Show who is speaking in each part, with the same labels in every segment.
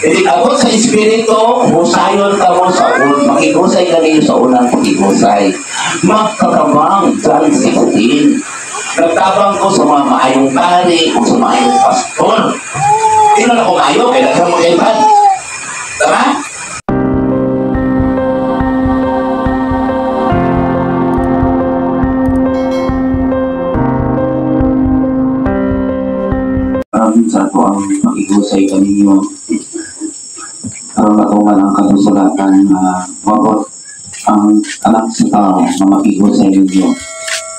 Speaker 1: Inig abot sa Espiritu, husayon ka mo sa makighusay ka ninyo sa unang pakighusay. Magkatabang, John 16. Nagtabang ko sa mga maayong pari o sa maayong pastor. Tingnan ako maayo, kailangan mo kaiban. Tama? Sa ato ang pakighusay kaninyo aron matuman ang kasulatan na mabot ang anak sa tao na makighusay ninyo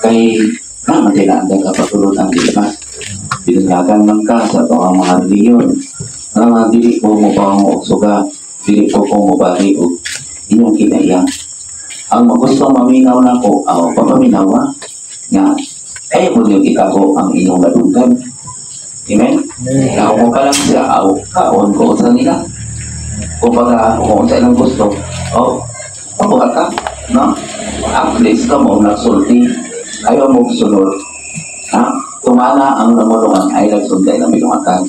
Speaker 1: kay naman nila ang kapatulod ang di ba pinulagan man ka sa ato ang mga reliyon nga dili ko mo pa og suga, dili ko ko mobali og inyong kinaiya. Ang magusto maminaw nako aw papaminaw nga kaya po niyo itago ang inyong maduggan. Amen? Amen. Mo pa lang siya, aw, kaon ko sa nila. Kung baga, kung sa ilang gusto, oh, pabuhat ka, no? At least ka mo nagsulti, ayaw mo sunod. Ha? Tumana ang namulungan, ay nagsunday ng binuhatan.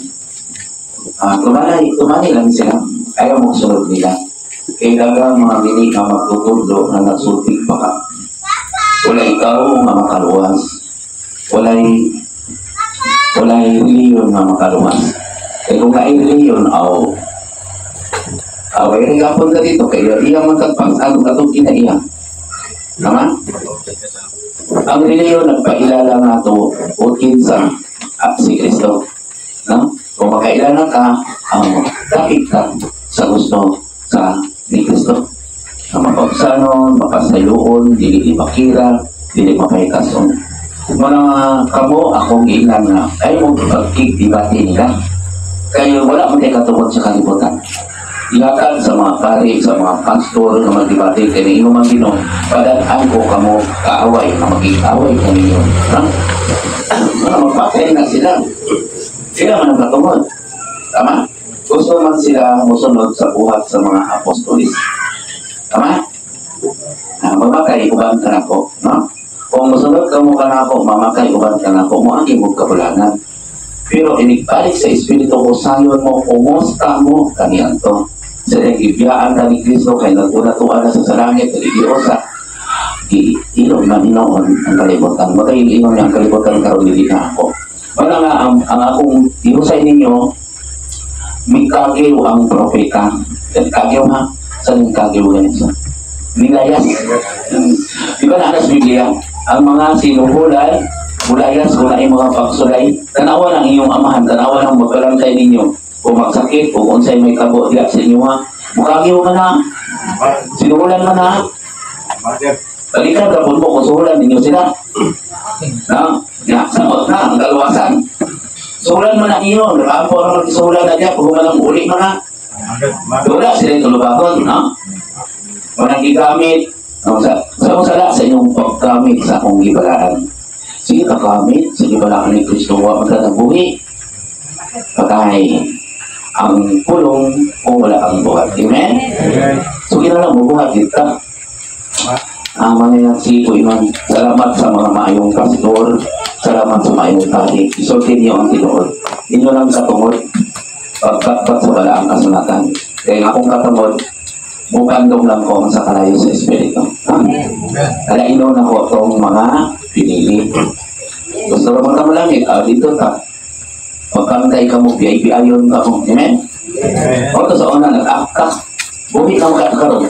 Speaker 1: Tumana, tumana lang sila, ayaw mo sunod nila. Kaya dagang mga dili nga magtutudlo na nagsulti pa ka. Wala ikaw nga makaluwas. Walay reliyon nga makaluwas. Kaya kung na reliyon, aw, aw, ay rigapon ka dito, kaya iya man kagpasado katong kinaiya. Tama? Ang reliyon nagpailala nga to o kinsa at si Kristo. No? Kung makailala ka, ang dapit ka sa gusto sa ni Kristo. Ang mapagsanon, mapasayuon, dili ipakira, dili mapahikason. Mga kamo, akong giingnan nga, ay mo pagkigdibati nila. Kaya wala man kay katungod sa kalibutan. Ihatag sa mga pari, sa mga pastor nga magdebate kay niingon man Ginoo, padad-an ko kamo kaaway, nga maging-away kaninyo. Ha? Mga magpatay na sila. Sila man ang katungod. Tama? Gusto man sila mosunod sa buhat sa mga apostolis. Tama? Mamatay, uban ka na po. No? Kung mosunod ka mo ka na ako, mamatay, uban ka na ako, mo ang imong kabulangan. Pero inigbalik sa Espiritu ko, sayon mo, kumusta mo kanianto. Sa nagibiyaan ka ni Kristo, kay nagtunatuan na sa langit, religyosa, ilog na inoon ang kalibutan. Matay ingon niya ang kalibutan karon dili na ako. Wala nga ang akong ihusay ninyo, mikagiw ang propeta. Kagyaw ha? Saan yung kagyaw ganito? Nilayas. Di ba na sa Biblia? Ang mga sinuhulay, hulayas, kung na mga pagsulay, tanawa ng inyong amahan, tanawa ng magkalangkay ninyo. Kung magsakit, kung unsay may kabo diya sa inyo ha, mukagyaw ka na. Sinuhulan man ha. Balikan ka po mo, kung suhulan ninyo sila. Na, ya, samot na, ang kaluwasan. Suhulan man na inyo, nakaampo na magsuhulan na diya, pag humalang uli man na. Wala sila yung tulubagon, no? Walang gigamit, no? Sa sala sa inyong paggamit sa akong gibalaan. Sige, kagamit sa gibalaan ni Kristo, wa magkatabuhi. Patay ang pulong kung wala kang buhat. Amen? Amen. So, kinala mo, buhat dito. Ama niya si Iman. Salamat sa mga maayong pastor. Salamat sa maayong pari. Isulti niyo ang tinuod. Inyo lang katungod. Pagbatbat sa balaang kasulatan. Kaya akong katungod, bukandong lang ko sa kalayo sa Espiritu. Amen. Kalaino na ko itong mga pinili. Gusto ka mo langit, dito ka. Pagkantay ka mo, biyay-biyayon ka mo. Amen? O to sa una, nag-act ka. Buhi ka mo karoon.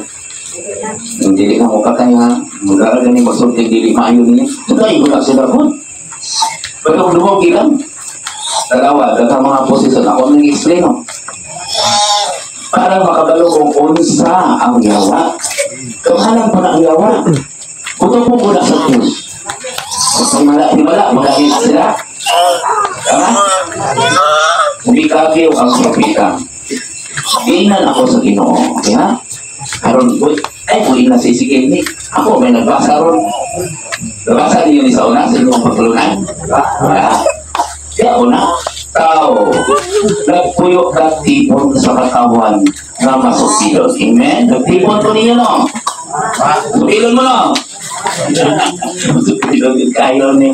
Speaker 1: Hindi ka mo kataya, magkakaroon ka ni magsulti, dili maayo niya. Ito ay wala sila po. Pero kung lumog ilang, dalawa, daghang mga posisyon. Ako nang explain no? Para makabalo kung unsa ang yawa. Kamahalan po na ang yawa. Kuto po po na sa Diyos. Kung wala, di wala, magaling sila. Tama? Umikagyo ang propeta. Giinan ako sa Ginoo. Okay ha? Karon, uy, ay, uy na si Ezekiel ni. Ako, may nagbasa ron. Nabasa niyo ni sa una, sa inyong pagtulunan? Wala. Kaya una, tao, nagpuyo ka tipon sa katawan na masupilon. Amen? Nagtipon ko ninyo, no? Supilon mo, no? Supilon din kayo ni.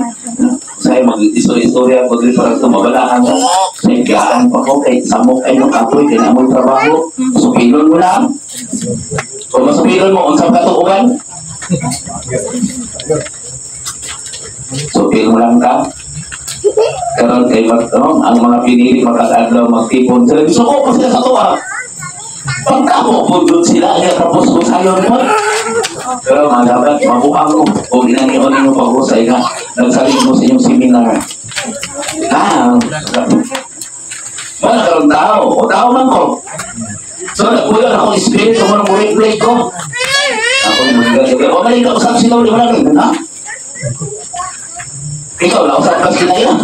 Speaker 1: Sa mag-istorya-istorya ko diri para ito mabalaan ka. Sa gaan pa ko kay samok ay nung kapoy kay namoy trabaho. Supilon mo lang. Kung masupilon mo, unsang katuogan? Supil mo lang ka. Karon kay no, ang mga pinili makakadlaw magtipon sila. Gusto ko pa sila sa tuwa. Pagkamo po doon sila, kaya tapos ko sayon mo. Pero mga dapat, mabuhang ko. Kung inanion ninyo pag-usay ka, nagsalig mo sa inyong seminar. Ah, wala karon tao. O tao man ko. So, nagkuyan akong espiritu mo ng break ko. Ako yung magagay. O, mali ka usap sila ulit. Wala rin, ha? Ikaw, nausap ka sila yan.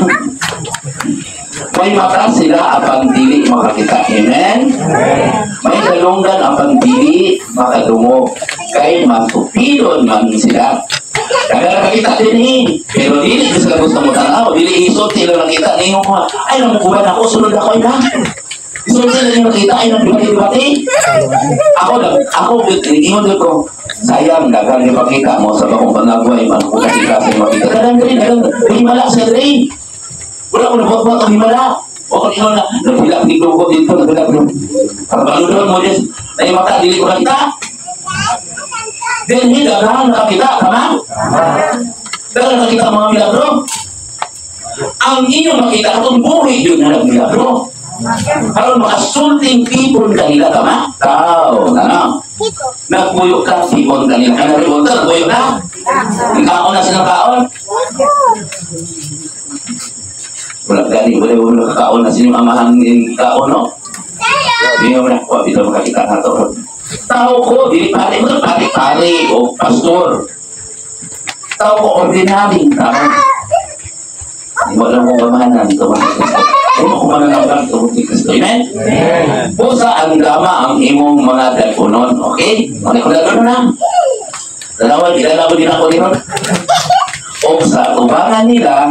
Speaker 1: May mata sila apan dili makakita. Amen? May dalunggan apan dili makadungog. Kay masupilon man sila. Kaya nakakita din eh. Pero dili sila gusto mo tanaw. Dili isot sila nakita. Ningon ko, ay namukuhan ako, sunod ako ina. Isot sila yung nakita, ay nagdibati-dibati. Ako, ako, ingon din ko, sayang, daghang ipakita mo sa bakong panagway, manukuha sila sa makita. Daghang rin, daghang, himala sa rin. Wala ko nabuhat-buhat ang himala. O kung ingon na, naghilak ni Dugo dito, naghilak ni para baludon mo din, na mata, dili ko nakita. Then, hindi, daghan nakakita, tama? Daghan nakakita ang mga milagro. Ang inyong makita, atong buhay yun na nagmilagro. Aron makasulting tipon kanila, tama? Tao, ano? Nagpuyo ka, tipon kanila. Ano rin, nagpuyo ka? Kaon na silang kaon? Wala gani, wala wala kakaon na silang amahan kaon, no? Hindi mo na, wala bitaw makakita na to. Tao ko, dili pare, mga pare-pare o pastor. Tao ko, ordinary, tao. Wala mong kamahanan, ito mga Kristo. Wala kong manananggal, ito mga Kristo. Amen? Pusa ang gama ang imong mga dagunon, okay? Mga dagunon na. Dalawa, kilala ko din ako din. O sa tubangan nila,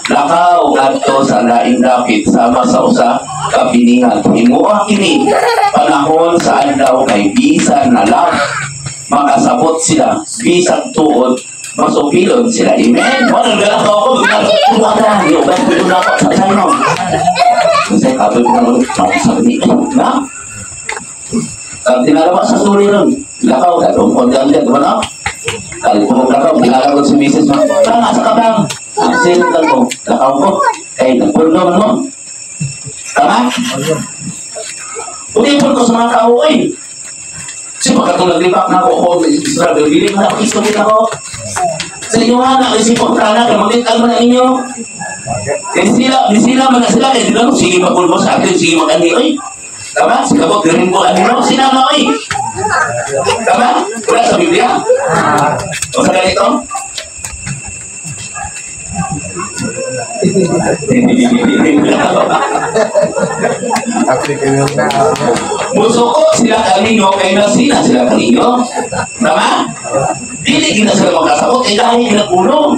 Speaker 1: lakaw ngadto sa laing dapit sama sa usa ka biningan. Himuha kini panahon sa adlaw kay bisan na lang makasabot sila, bisan tuod masupilon sila. Amen. Wala galakaw ko, wala yo ba ko na ako sa tayo. Kasi kapoy ko na sabi na. Ang tinalawa sa story nun, lakaw ka tungkol lang diyan, wala. Kalpo lakaw, kilala ko si Mrs. Ma. Bang, asa ka bang? Ang silip lang ko, lakaw ko. Kay nagpulong mo. Tama? Utipon ko sa mga tao, eh. Kasi pagkatulad lipak na ako, ko, Israel, bili mo na ako, isipin ako. Sa inyo nga, nakisipon ka na, kamagit mo na inyo. Eh sila, di sila, mga sila, eh di lang, sige magpulmo sa atin, sige mag-ani, oy. Tama? Sige po, garin po, ano, sila na, oy. Tama? Wala sa Biblia? O sa ganito? Musuko sila kaninyo, kay nasina sila kaninyo. Tama? Dili gina sila magkasabot, eh dahil ginakulong.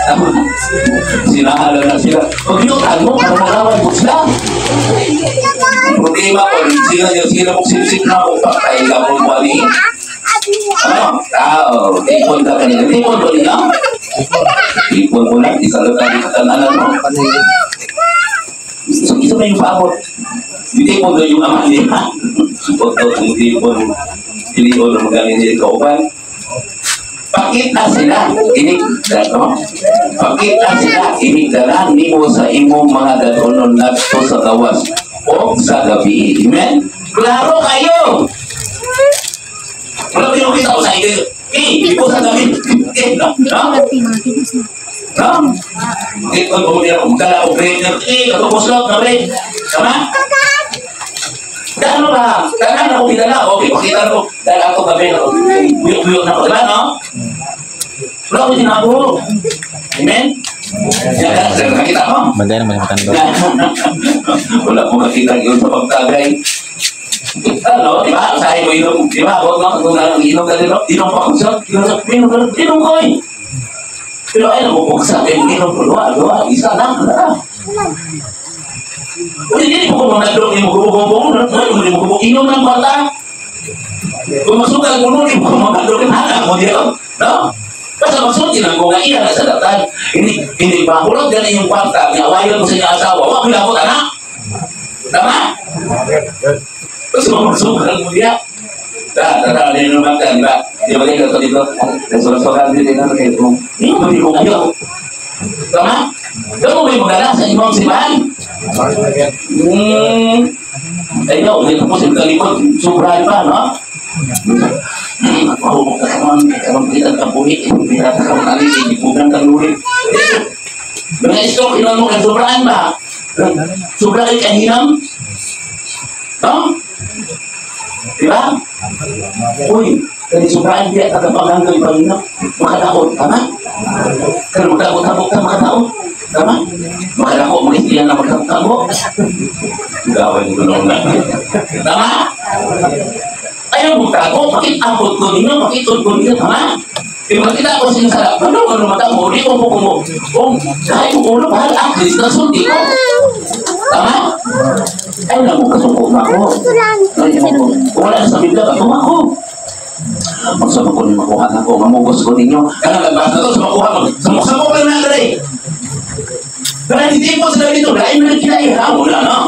Speaker 1: Tama? Sinahala na sila. Pag ginutan mo, para magawan mo sila. Problema ko, sila sila mo sipsip na kung patay ka mo ni. Ano? Tao, tipon ka kanina. Tipon ko niya? Tipon ko lang, isa lang tayo katananan mo. So, isa ba yung paabot? Hindi tipon doon yung ama niya. Otot, ang tipon. Pilion na magaling niya kauban. Pakita sila, inig, ano? Pakita sila, inigdalan nimo sa imong mga datonon ngadto sa gawas o sa gabi. Amen? Klaro kayo! Wala kayo kita ko sa inyo. Eh, di ko sa gabi. Eh, no? No? No? Eh, kung bumili ako, magkala ako, break. Eh, katupuslot na break. Tama? Dahil ba? Tanan ako pinala. Okay, pakita ko. Dahil ako gabi ako. Buyok-buyok na ako. Diba, no? Wala ko sinabo. Amen? Yan, nakita mo?
Speaker 2: Bagay naman yung matanda.
Speaker 1: Wala ko makita yun sa pagtagay. Ano, di ba? Usahin mo inom. Di ba? Huwag mo, kung inom ka din, inom pa ako siya. Inom ka rin, inom ko eh. Pero ay, namupuksa. Inom ko, dua, dua, isa lang. Uli, hindi mo ko mga hindi mo ko mo inom ng kwarta. Kung masugal mo nun, hindi mo ko mga hanap mo dito. No? Basta magsulti lang ko nga iya na sa datan. Hindi, hindi mahulog gani yung kwarta, nga awayon mo sa inyong asawa, wa mo labot, anak. Tama? Basta magsugal mo niya. Ta, tata, ano yung naman ka, di ba? Di ba kayo dito? Nasulat-sulat dito na kayo kung, hindi ko kayo. Tama? Kamu may magala sa imong simbahan? Ay, no, dito po sa talikod, sobrahan pa, no? Mahubog ka kaman, karon kita ka buhi, kita ka kaman ali, gipugan ka lulit. Mga stroke, inon mo kay sobrahan ba? Sobra kay kahinam? No? Di ba? Uy, kani sobrahan diya tagapaganggoy Panginoon. Makadaot, tama? Kaya magtabot-tabok ka, makadaot. Tama? Makadako, mag-istiyan na magtabot. Gawin ko na. Tama? Ayaw mo tago, pakit-abot ko ninyo, pakitod ko ninyo, tama? Yung makita ko sinasarap, ano ka naman mo, di ko po mo. Oh, kahit mo ulo, bahal, at least nasulti ko. Tama? Ay, naku, kasuko na ako. Wala sa Biblia, bato ako. Magsama ko ni makuha na ko, mamugos ko ninyo. Kaya nagbasa to, sa makuha mo. Samok-samok lang na, dre. Kaya hindi po sila dito, dahil na kinaiha, wala no?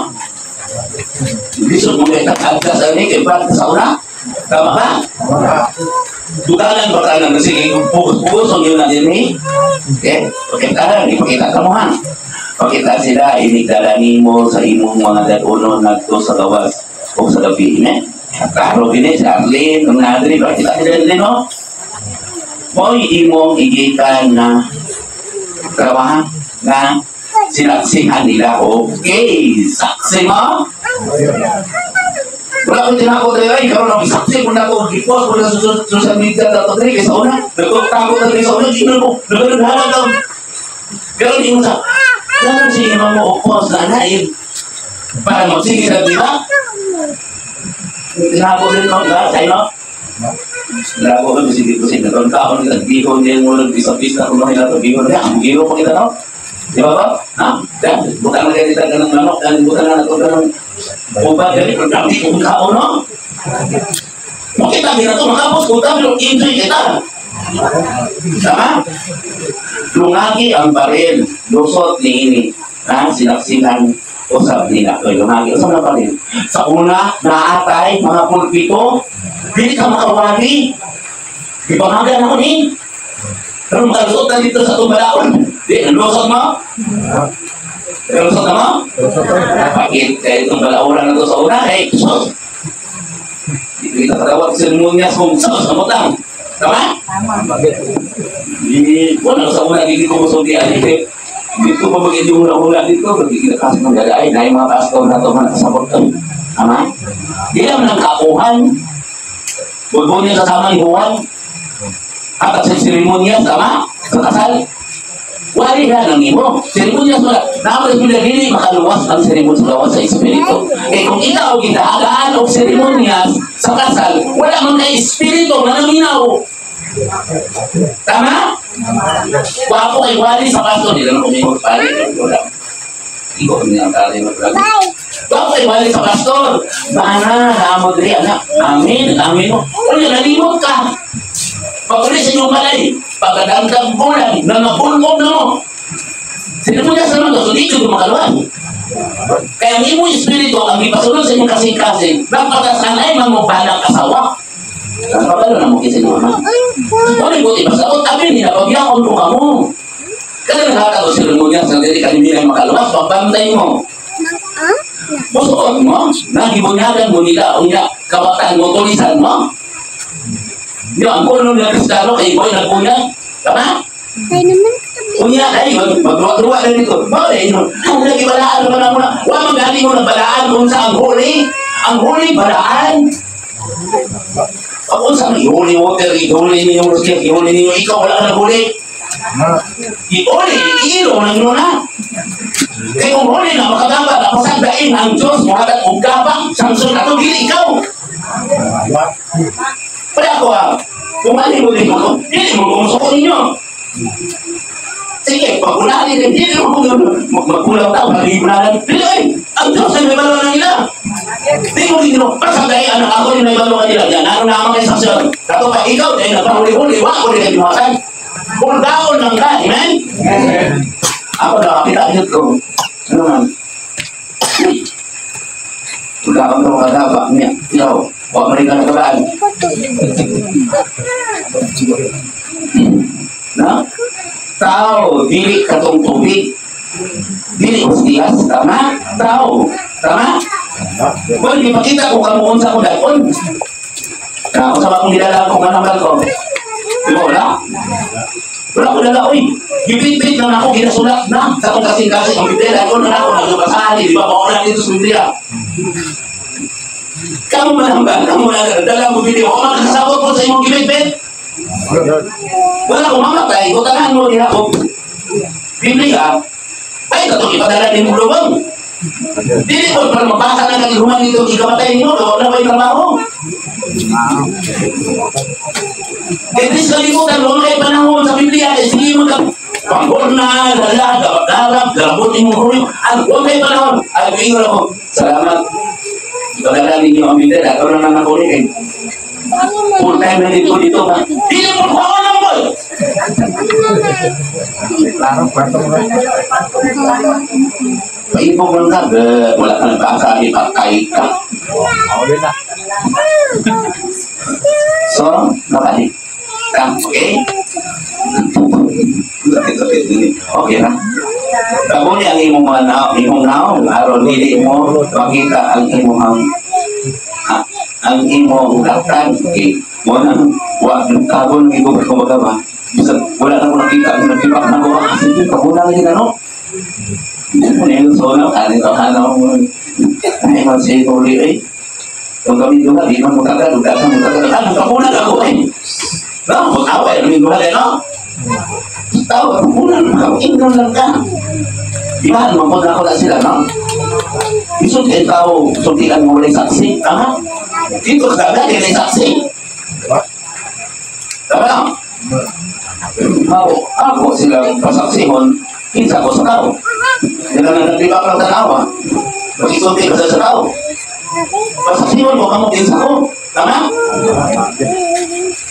Speaker 1: Lisod mo kayo tagka sa ini, kay bakit sa una? Tama ba? Dugangan ba ka nang sige, pugos-pugos, ang yun na din eh. Okay? Pakita, ipakita ka mo ha. Pakita sila, inigdala nimo sa imong mga dadunon nagto sa gawas o sa gabi, ne? Klaro gini, si Arlene, ang Nadri, pakita sila din, no? Mo'y imong igikan na trabahan na sinaksihan nila. Okay, saksi mo? Wala ko tinako tayo ay karon ang saksi ko na ko gipost ko na sa social media dato diri kay sa una nagtago na diri sa una gino ko nagdadala ka karon imo sa karon si imo mo post na na eh para magsige sa di ba tinako din no ga sa ino Lago ko sige ko sige karon kaon kita gihon din mo nag-bisa-bisa ko no ila to gihon na ang gihon pa kita no. Di ba ba? Ha? Dan, bukan na ganito ka ng manok, dan bukan na ito ka ng uba, ganito, dami kong kao, no? Makita din na ito, makapos kung tabi, enjoy kita. Tama? Lungagi ang baril, lusot ni ini, ha? Sinaksinan, usap nila. Oy, lungagi, usap na baril. Sa una, naatay, mga pulpito, dili ka makawali. Ipamagan ako ni. Pero makalusot na dito sa tumbalaon. Di, lusot mo? Lusot na mo? Bakit? Kaya itong balauran na to sa una, eh, sus! Di kita katawag seremonyas kung sus, amot lang. Tama? Di, wala sa una, hindi ko musulti. Dito pa mag-inyo hula-hula dito, magiging ng galaay, na yung mga pastor na ito, mga nakasabot ka. Tama? Di lang ng kakuhan. Huwag mo niyo kasama ni Juan. At sa seremonyas, tama? Sa kasal. Wali na ng imo. Seremonyas wala. Naman sa dili makaluwas ang seremonyas sa gawas sa espiritu. Eh kung ikaw gitahagaan og seremonyas sa kasal, wala man kay espiritu nga naminaw. Tama? Wapo kay wali sa pastor. Di lang kumingod pali. Wala. Igo niya ang tali maglago. Wapo kay wali sa pastor. Bana, namo diri anak. Amin, amin mo. Unya nalimot ka. Pag-ulit sa inyong balay, pagkadamdam bulan, na mapulmog na mo. Seremonyas naman ito, so di ko makaluwas. Kaya ang imong espiritu, ang ipasunod sa inyong kasing-kasing, nagpatasan ay mamubalang asawa. Napabalo na mo kasi naman. Wala yung buti, basta o tabi nila, pagyakon ko ka mo. Kaya nakakatawa seremonyas na dili ka hindi na makaluwas, pagbantay mo. Musuot mo, nagibunyagan mo nila, unya, kawatan mo, tulisan mo. Di ba, ang kuno nila Kristiyano, kay Boy nagbunyag. Tama?
Speaker 2: Ay naman katabi.
Speaker 1: Unya, ay, magruwa-ruwa na dito. Bakit? Ang lagi balaan naman ako na. Wa man gani mo na balaan kung sa ang huli. Ang huli, balaan. Pag unsa man, ihuli water, ihuli ninyo rusya, ihuli ninyo, ikaw wala ka naghuli. Ihuli, iilo na nyo na. Kaya kung huli na, makagaba, napasagdain ang Diyos, muhatag og gabang, samson ato, dili ikaw. Wala ko ha. Kung ano mo din ako, hindi mo kumusuko ninyo. Sige, pag wala din, hindi mo magkulang tao, mag-ibunalan. Hindi ay, ang Diyos ay may balaw na nila. Hindi mo din mo, pasagay, anak ako yung may balaw nila. Yan, ano naman kay saksyon. Kato pa, ikaw, dahil nagpahuli-huli, wala ko rin kayo binuhasan. Hulgaon lang ka. Amen? Ako nakakita yun ko. Ano man? Hulgaon ka makagaba niya. Ikaw, huwag mo rin ka nagabaan. Na? Tao, dili katong tubig. Dili hostiyas, tama? Tao, tama? Well, di makita ko kamuon sa akong dakon. Na, kung sa akong gidala ko, kanambal ko. Di ba wala? Wala ko dala, oy. Gibit-bit na ako, ginasulat na. Sa akong kasing-kasing, ang Biblia, dakon na ako, nagbabasahan, di ba? Mauna dito sa Biblia. Kamu manambal, kamu na dala mo Biblia. O makasabot ko sa imong gibit-bit. Wala ko mamatay, utanan mo niya ako. Biblia, ay, katong ipadala ni mo lubang. Dili ko para mabasa na kang human nito, ikamatay nimo, wala may trabaho. Kaya sa kalimutan, wala kay panahon sa Biblia, kaya sige mo ka, panggorna, lala, darab, garabot imong huyo. Ang wala kay panahon, ay, ingon ako, salamat. Ipadala ninyo ang Biblia, ako na naman ako rin. Full time na dito dito ba? Dili mo ko na mo.
Speaker 3: Klaro, kwarto mo.
Speaker 1: Paibog lang ka, wala ka nagkaasa, ipatay ka.
Speaker 3: Uli na.
Speaker 1: So, nabalik ka, okay? Sakit-sakit din. Okay na. Kabuli ang imong mga naong, imong naong, aron dili mo makita ang imong ang imong laktan. Okay. Mo nang wa kabon ng imong kumbaga ba? Bisag wala na ko nakita, nagkipak na ko kasi kabuna lagi na no. Hindi mo na yung so na kanito ano mo. Ay man si Toli eh. Kung kami duha, di man mutagal, duha ka mutagal. Ah, kabuna ka ko eh. No, mag-away, kami duha no. Tao, kabuna ka, ingnon lang ka. Di ba, mamod na ako na sila, no? Isod kay tao, sultian mo walay saksi, tama? Dito sa dagat, may saksi. Tama lang? Mao, ako sila pasaksihon, kinsa ko sa tao. Yan ang nagtiba ka ng tanawa. Mag-isulti ka sa tao. Pasaksihon mo, kamo kinsa ko. Tama?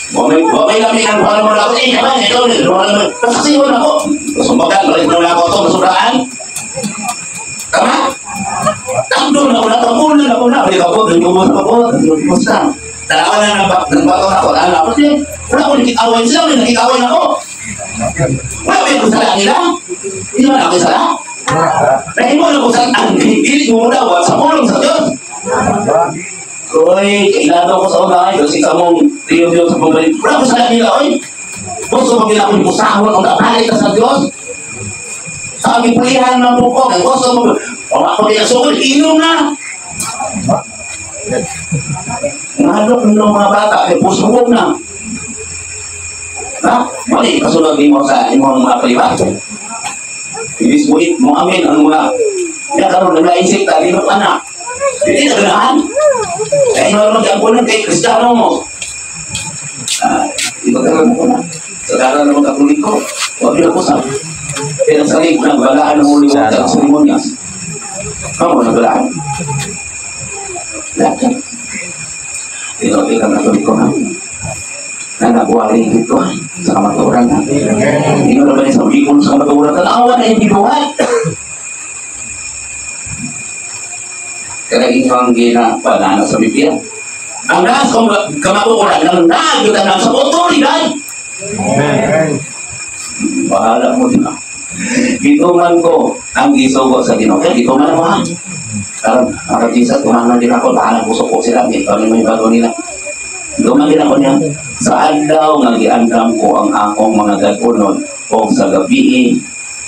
Speaker 1: Wamay kami ang wala mo na ako. Eh, kaman, ikaw, wala mo. Pasaksihon ako. Sumbagan, balik mo na ako ito, masubraan. Tama? Tandon ako na, tapunan ako na. Balik ako, balik ako, balik ako. Dalawa na ng bato na ako. Dalawa ako, wala ko nakikaway sila, wala nakikaway na ako. Wala ko yung sala nila. Hindi man ako sala. Dahil mo na kung saan ang hindi mo dawat sa pulong sa Diyos. Oy, kailangan ko sa una, kasi sa mong Rio Diyos sa bumalik. Wala ko sala nila, oy. Gusto mo nila akong busahon o napalita sa Diyos. Sa aming pulihan ng bukog, ang gusto mo, o ako pinasukol, inom na. Nalok nila mga bata, kaya busog na. Ha? Mali, kasunod mo sa imong mga privat. Ibis mo mo amin ang mga nakaroon na naisip, tali mo anak. Hindi na ganahan. Kaya ino naman ang kay Kristiyano mo. Iba ka lang ko na. Sa dara ng mga Katoliko, huwag yun ako sa. Pero sa lig, nagbalaan ng uli sa seremonyas. Kamu nagbalaan. Lahat yan. Tinote kang Katoliko na. Na nagwari dito sa kamaturan na. Hindi mo naman sa bikon sa kamaturan. Tanawa na yung bibuhat. Kaya inyong ginapanana sa Biblia. Ang nasa kamaturan ng nagyutan sa otoridad. Bahala mo din. Gituman ko ang gisugo sa Ginoo. Kaya gituman mo ha. Karon, ang Jesus, tumanan din ako. Bahala puso ko sila. Ito ni may bago nila. Gituman din ako niya. Sa adlaw nga giandam ko ang akong mga gagunon o sa gabi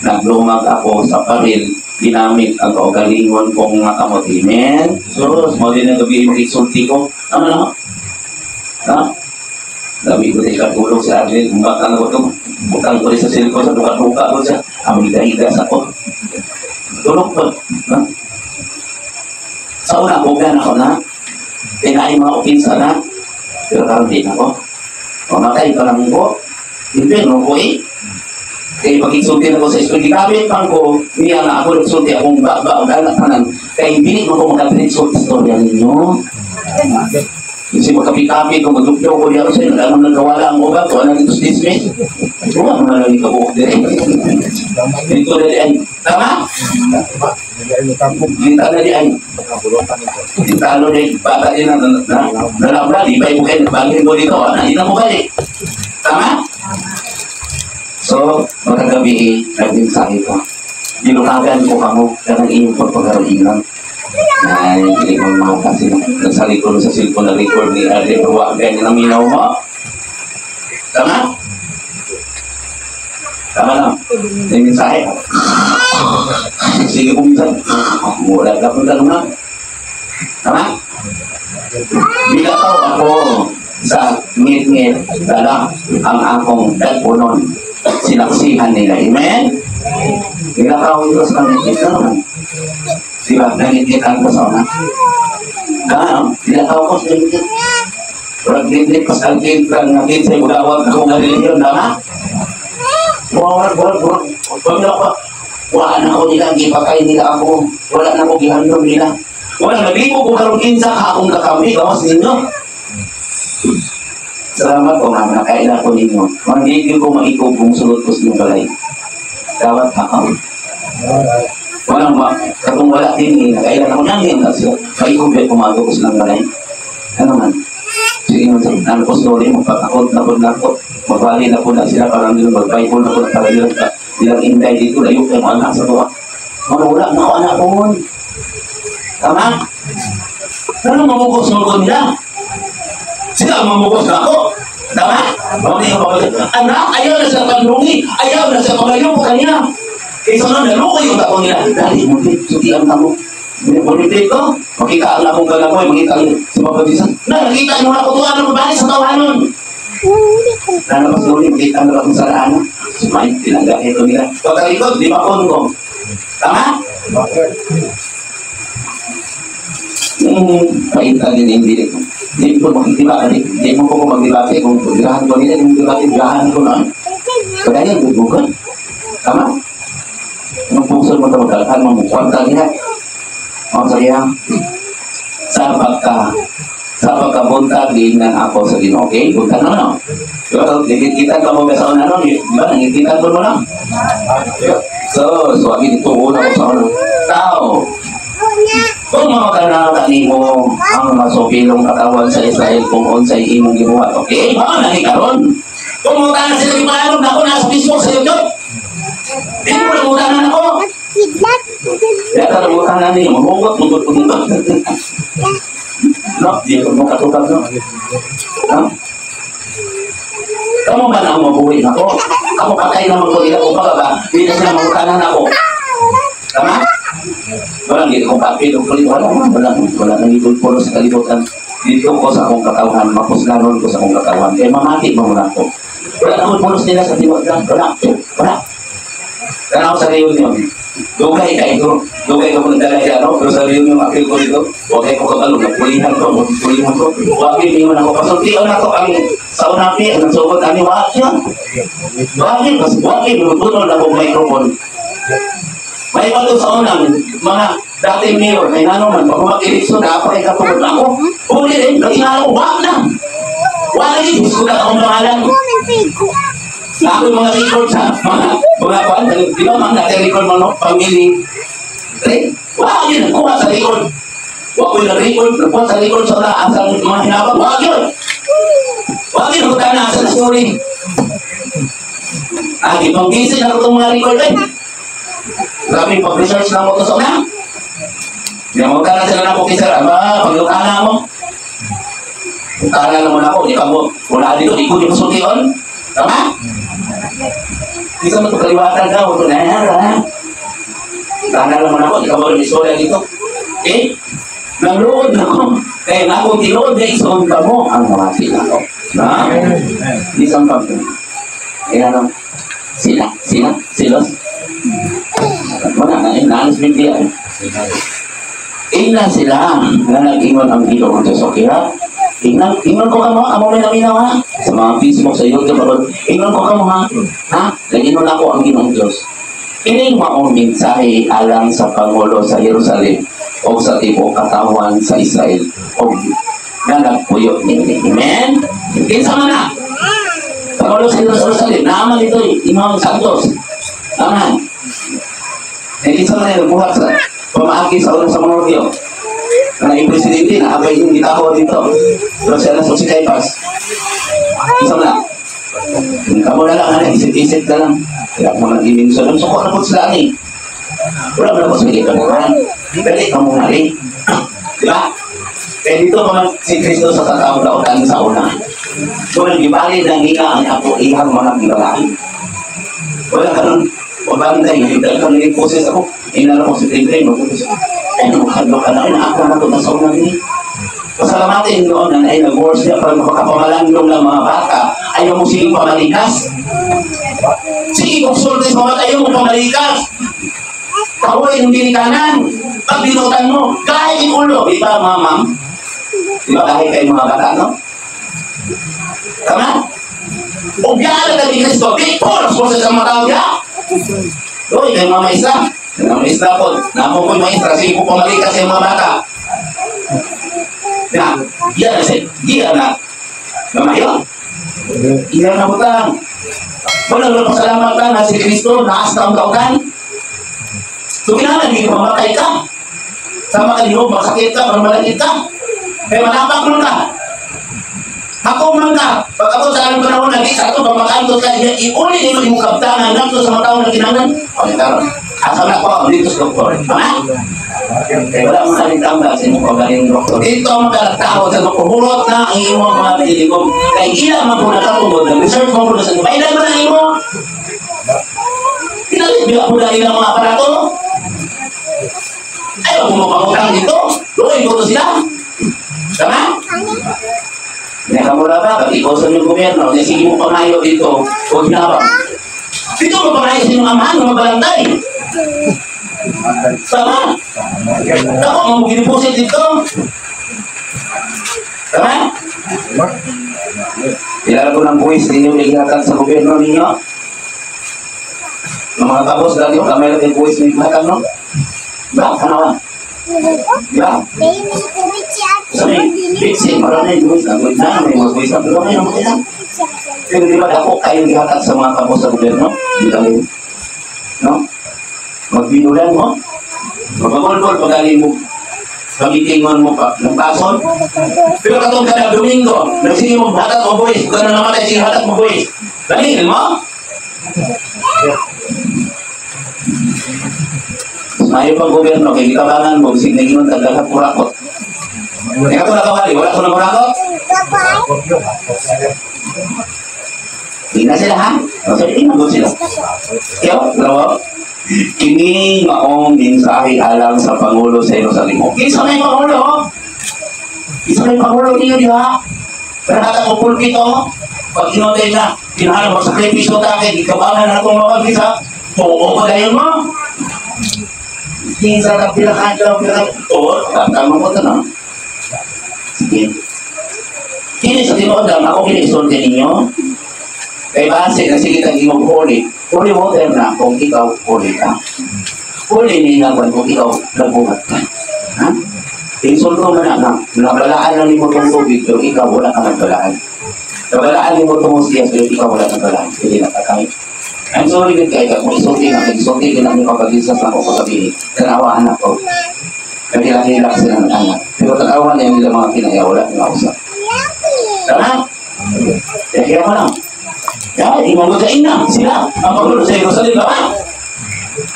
Speaker 1: naglungag ako sa paril ginamit ang kaugalingon kong mga kamot. Amen? So, mo din ang gabi makisulti ko. Ano na? Ha? Gabi ko sa ikatulog si Arlene. Umbakang ko ito. Bukang ko rin sa cellphone sa duka-duka ko siya. Ang higa-higa sa ko. Tulog ko. Ha? Sa una, bugan ako na. Kaya mga opinsa na. Pero karon din ako. Mamatay pa lang ko. Hindi, no ko eh. Kaya pag-insulti ako sa school, gigamit man ko, niya nga ako nagsulti akong baba o anak tanan. Kaya hindi mo ko makadiretso istorya ninyo. Kasi magkapi-kapi kung magdupyo ko diyan sa inyo, anong nagkawala ang ugat, wala dito sa dismiss. Wala mo na lang ikabuok din. Dito na di ay. Tama? Dito na di ay. Dito na di bata din na nalabla, di ba mo kayo nagbalhin mo dito, ano, hindi na mo balik. Tama? So, magkagabi, nagmensahe ko. Gilukagan ko kamo, kanang iyong pagpagaroingan. Ay, hindi mo mga kasi nasa likod sa cellphone na record ni Ade Ruwa, ganyan ang minaw mo. Tama? Tama na. May mensahe. Sige kung minsan, wala ka pong tanong. Tama? Bilakaw ako sa ngit-ngit, dala ang akong dagpunon. Sinaksihan nila. Amen? Bilakaw ito sa ngit-ngit naman. Di ba? Nangit-ngit ang sa una. Kaya, bilakaw ko sa ngit-ngit. Murag ngit-ngit, pas ang ngit, ang ngit sa ibugawag akong relihiyon. Tama? Wala, wala, wala. Wala ko. Wala na ko nila, gipatay nila ako. Wala na ko gihandom nila. Wala, naligo ko karon kinsa ka akong kakampi, gawas ninyo. Salamat po nga, nakaila ko ninyo. Manggigil ko maikog kung sulod ko sa inyong balay. Dawat ako. Walang ma, katong wala din eh, nakaila ko nangin. Maikog ba kumago ko sa inyong balay? Ano man? Sige, ano po story, magpatakot na po na po. Magbali na po na sila, parang nila mag-Bible na po na parang nila nilang inday dito, layo kayo anak sa tuwa. Mga wala na ako anak po. Tama? Ano mamukos mo nila? Sila ang mamukos na ako. Tama? Anak, ayaw na sa pandungi, ayaw na sa pagayo po kanya. Kaysa na nalukoy yung ako nila. Dali mo, sutian ka mo. Bumipit ko, makita ang akong galagoy, makita ang sa Papa Jesus. Na, nakita mo na ako tuwa ng babae sa tawanon. Nalabas ulit, makita mo akong saraan. Sumay, tinangga ito nila. Pagkalikod, di ba ko? Tama? Paita din hindi ito. Hindi ko makikibate. Hindi mo ko magdibate. Kung girahan ko nila, hindi mo dibate, girahan ko na. Kaya yan, bubukan. Tama? Nung puso mo ito, magkalakal mo, mukwanta nila. O, sige ha. Sa pagkabuntag, giingnan ako sa Ginoo. Okay? Buntag na no? Diba? Nagkikita ka mo sa una no? Diba? Nagkikita ko mo lang. So, ito una ko sa una. Tao, kung mga kanimo ang masupilong katawan sa Israel kung unsay imong gibuhat. Okay? Mao na ni karon. Kung mga na sila gipaano na ako nasa Facebook sa YouTube. Di mo na mutanan ako. Kaya ka na niyo, mahugot, mugot, mugot. No, di ko makatupag, no? No? Kamu ba na ang mabuhay ako? Ako patay naman ko nila kung baga ba, hindi na sila mamutanan ako. Tama? Walang hindi kong papel o kulit. Wala, wala, wala nang itulpolo sa kalibutan. Dito ko sa akong katawan, mapuslanon ko sa akong katawan. Kaya mamati mo muna ako. Wala na akong pulos nila sa tiwag lang. Wala, wala. Kaya ako sa reunion. Dugay ka ito. Dugay ka kung nagdala siya, no? Pero sa reunion, apil ko dito. Huwag kayo ko kabalo. Nagpulihan ko. Nagpulihan ko. Huwag yun ako. Pasultian ako ang sa unapi. Ang nagsugod ani. Huwag yun. Huwag yun. Huwag yun. Lutunon akong microphone. May iba doon sa unang mga dating mayor. May nano man. Pag umakilikso, dapat ay katulad ako. Huli rin. Nagingala ko. Huwag na. Huwag na. Diyos ko na akong pangalan. Sa aking mga record sa mga kuan, di ba man natin record mo, no? Family. Wag yun, nagkuha sa record. Wag ko yung record, nagkuha sa record sa una, asang mga hinabang, wag yun. Wag yun, huwag na asa na story. Ah, ipang-busy na itong mga record eh. Grabe, pag-research na mo ito sa una. Hindi mo ka na sila na po kisar, aba, pag-lukana mo. Lukana naman ako, di ka mo, wala dito, di ko di mo sultion. Tama? Hindi ka matugaliwatan ka, huwag na yan, ha? Tama naman ako, di ka ba rin istorya dito? Okay? Nanglood ako. Kaya nga kung tilood na isoon ka mo, ang mamati na ako. Na? Hindi saan pa. Kaya lang, sila, sila, silos. Wala na, naalis Biblia. Ingna sila na nag-ingon ang Ginoong Diyos. Okay ha? Ingnan, ingon ko kamo, amo may naminaw ha? Sa mga Facebook, sa YouTube, ingon ko kamo ha? Ha? Nag-ingon ako ang Ginoong Diyos. Ining maong mensahe alang sa Pangulo sa Jerusalem o sa tibuok katawan sa Israel o Nga nagpuyo niini. Amen? Kinsa man na? Pangulo sa Jerusalem, naaman dito Imam Santos. Tama. Eh, kinsa man na nagbuhat sa pamaagi sa una sa mga Hudyo? Na naging presidente, naabay yung gitaho dito. Pero siya na si Caiphas. Kinsa man na? Kamo na lang, ano, isip-isip ka lang. Kaya mo nang iminso. Ang suko na po sila ni. Wala mo na po sa gitanahan. Dali ka muna rin. Di ba? Kaya dito pa man si Kristo sa tatawag dautan sa una. So, gibali ng iya ang ako ihang mga gibalay. Wala ka nun, pabantay, hindi ka naging poses ako. Inala ko si Tigray, magputos. Ay, makadlo ka na, ako na ito nasa una din. Pasalamatin noon na ay nag-worse niya para makapamalandong ng mga bata. Ayaw mo sige pamalikas. Sige, kung sulti sa mga ayaw mo pamalikas. Kahuloy ng binikanan. Pag binutan mo, kahit yung ulo. Di ba, mga ma'am? Di ba kahit kayo mga bata, no? Tama? O biyala ka ni Kristo, big force, force sa mga tao, ya? Uy, kayo mga maestra. Mga maestra po, namo ko yung maestra, sige po pamalikas sa mga bata. Ya, iya na siya, iya na. Mamayo? Iya na butang. Wala na pasalamatan na si Kristo, naas na ang kautan. So, kinahanglan, hindi ka mamatay ka. Sama ka niyo, masakit ka, malakit ka. Kaya manapak mo ka. Ako man ka. Pag ako sa anong panahon, nag sa ato, pamakanto ka, iuli nimo imong kabtangan ngadto sa mga tao na kinahanglan. Okay, karon. Asa na ako, dito sa doktor. Tama? Kaya wala mo kaling tambal sa imong kaugalingong doktor. Dito ang mga tao sa doktor, na ang imong mga tiligom. Kaya ila man po nakatungod, nag-research mo po na sa inyo. Kailan man ang imo? Pinalit, bila po na ilang mga aparato. Ayaw kung mapangutang dito. Luoy ko to sila. Tama? Nakamura ba? Pag ikaw sa inyong gobyerno, sige mo pangayo dito, huwag hinabang. Dito mo pangayo sa inyong amahan, mga barangay. Tama? Ako, mga giniposit dito. Tama? Ilala ko ng buwis ninyo, ihatag sa gobyerno ninyo. Ng mga tapos, lagi ko, kamay lang yung buwis ninyo, ihatag, no? Ba, kanawa. Ba? Sabi, bitsi, marami yung buwis na. Buwis na, may mga buwis na. Pero may mga lang. Pero di ba ako kayong ihatag sa mga tapos sa gobyerno? Di ba rin? No? Magbinulan mo? Magpagulgol, pagaling mo. Pagitingon mo pa ng pason. Pero katong kada Domingo, nagsige mo hatag mo buwis. Kung ano namatay, sige hatag mo buwis. Dalhin mo? Mayo pang gobyerno, kay gitabangan mo, bisig nagingon tagdagat kurakot. Kaya ito nakawali, wala ko ng kurakot? Hindi na sila, ha? So, hindi na sila. Iyo, dalawa. Kini maong mensahe alang sa Pangulo sa Jerusalem. Kinsa may Pangulo? Kinsa may Pangulo niyo, di ba? Pero hata ko pulpito, pag inotay na, kinahanglan magsakripisyo ta kay gikabangan na itong mga kisa, oo pa gayon mo. Kinsa ka pinakadlaw, pinakadlaw. Oo, mo ito, no? Sige. Kini sa tinuod lang, ako kinisulti ninyo. Kay base na sige kang imong holy. Holy water na kung ikaw holy ka. Holy ni na kung ikaw nagbuhat ka. Ha? Insulto man na, nabalaan lang nimo tong tubig pero ikaw wala ka nagbalaan. Nabalaan nimo tong siya pero ikaw wala nagbalaan. Pwede na ka. I'm sorry gud kay kung isulti na isulti gid nimo kapag-isas na ako kagabi. Tanawaan ako. Nagilak-hilak sila ng anak. Pero tanawan niya nila mga kinaya, wala na usap. Tama? Kaya mo lang. Kaya, imamagain na sila. Ang pagulo sa Jerusalem, ba?